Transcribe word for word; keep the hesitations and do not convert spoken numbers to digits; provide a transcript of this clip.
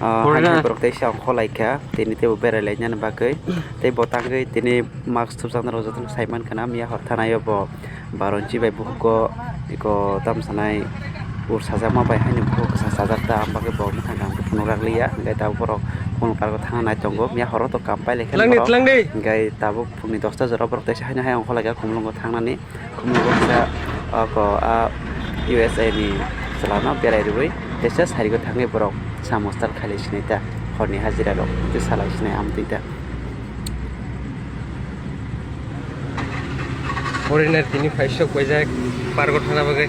Ah, Purina. Hai hai borok teisa ongkhor laikha, tini teibo berai lainani bagwi. Tei bo tangwi tini mask thupjaknai rok jotono sai mankha na, miya hor thanai o bo baronchi bai bukugo eko tam sanai ur sajakma bai haino bukugo kwsa sajak ta, ang bagwi bo mwkhang kaham khe phunuk rak liya. Hwnkhe tabuk borok phunuk rak thangna nai tongo, miya horo to kam pai laikha Twlang di, borok. Twlang di. Hwnkhe tabuk phungni dosta jora borok teisa haino hai ongkhor laikha Khumulwngo thangnani. Khumulwngo kisa oko a U S A ni chwlano berai rwui teisa sarigo thangwi borok samostal khailai sinai ta, horni hajira rok tei salai sinai amtwi ta. Foreigner tini phaisok paijak pargo thangna bagwi.